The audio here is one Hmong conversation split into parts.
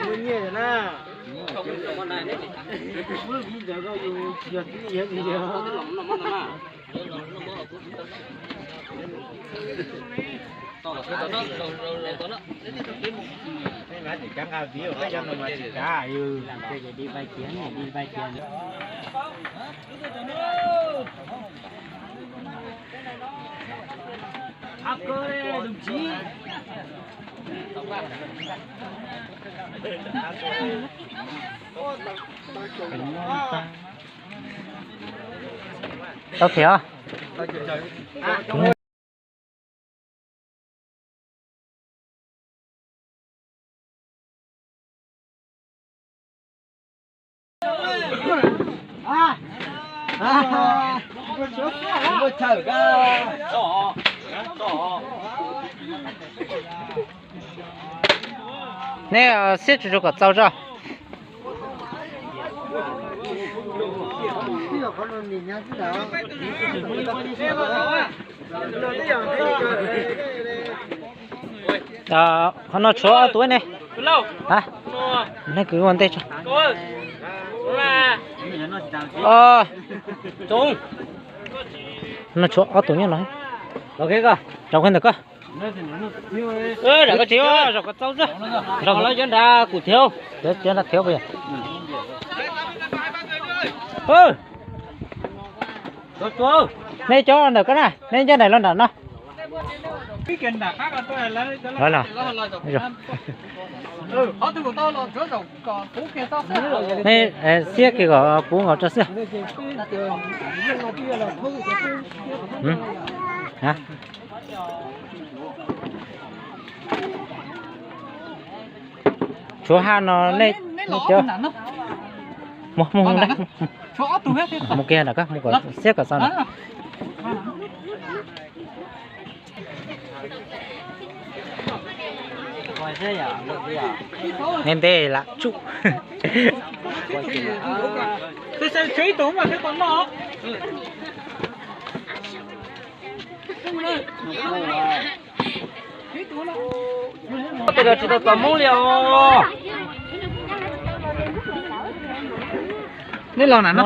Muaj nyiaj na. Muaj viv ntawd koj yus yog tib yog li. Tau thiab. Nej siab tsuj tsuj kom txaus zog. Qhov no tshuav ob tug ne. Leej kwv ua ntej tso. No tshuav ob tug nyob no. Rau qhov ntawm koj. Zaum koj tsis zaum koj txaus xwb. Zaum lawv cov nrad kuv thiab. Cov nrad thiab puas yog? Nej cov ntawm koj na, nej nyob nraim los nram no. Nej siab kiag kom puv nkaus tso xwb. Tshuav haj no nej cov mus, mus, mus kiag nram koj, mus kom siab kom txaus na. Ntev ntev lam tsuj. Tej no tsis tau txaus Hmoob li os. Nej los nram no.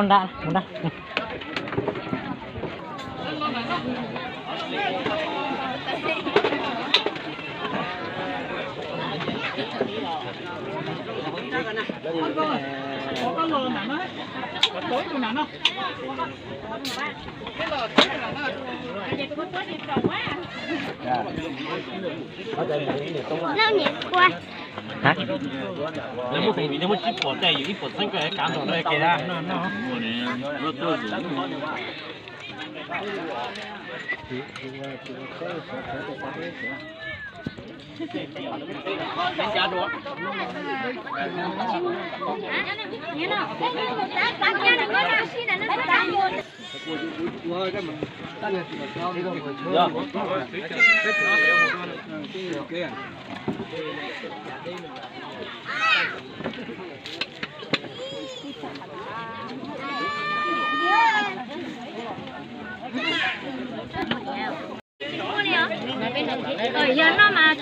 Lawv muab ib puas txheeb kav nrog rau ke da. Yog no mas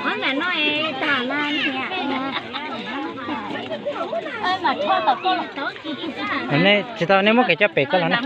qhov ntawm no es tag mas niam. Nej tsis tau, nej muab kev coj pem koj los na.